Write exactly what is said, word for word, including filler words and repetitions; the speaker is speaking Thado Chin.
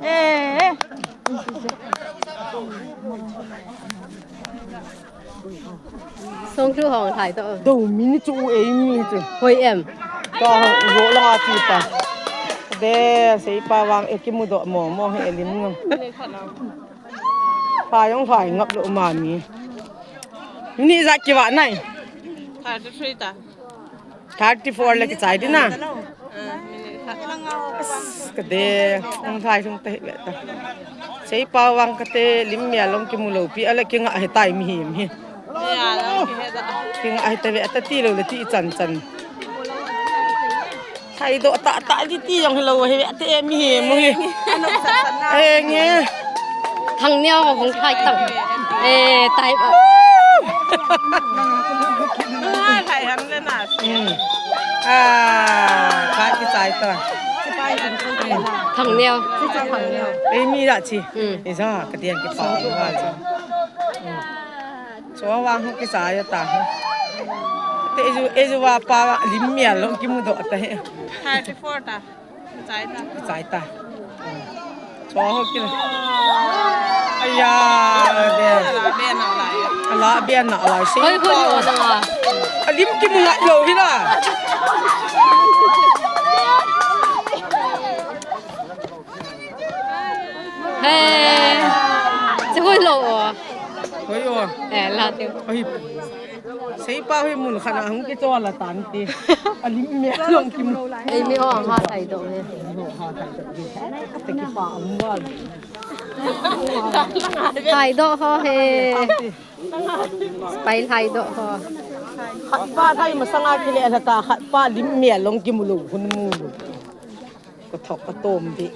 Eh. Song chu hong thai to. Do min chu ei mi chu. Hoi em. To ro la ti ta. De, seipa vang e kimu doh mo mo he lim no. Phai jong phai ngap lou mami. Ni ja kiva nai. Thirty-three ta. Thirty-four le kichai di na. Ka de, ong thai sung te ve ta. Seipa vang kate lim mia long kimu lou pi, ale kinga he tai mihem hi. Kinga he te ve ta ti lou le ti chan chan. Thai do ta ta di ti jong hi lou he ve te mihem hi. Eng e. Thang neo hong thai tang. Eh, tai ba. Thai han le na. Hmm. Ah, ka kichai ta. Thang neo. Ei mi da chi. Hmm. Isa ka tiang kipa ni wa cha. Hmm. Chua vang ho kichai ta. Te ju, e ju va pa lim mia long kimu doh ta he. Thirty-four ta. Kichai ta. Kichai ta. Chua ho kila. Aya, be. Ala be na lai. Ala be na lai. Hoi, hoi, hoi, hoi. Alim kimu ngai lou hi la. He. Che hoi lou. Hoi o. Eh, la te. Hoi. Seipa hi mun khat a hung kichol a tan ti. Alim mia long kimu. Ei mi ho ha thai doh he. Te kipa um bal. Thai doh ho he. Pai thai doh ho. Khat pa thai masanga kile la ta khat pa lim mia long kimu lou hun mu lou. Ka thok ka tom be.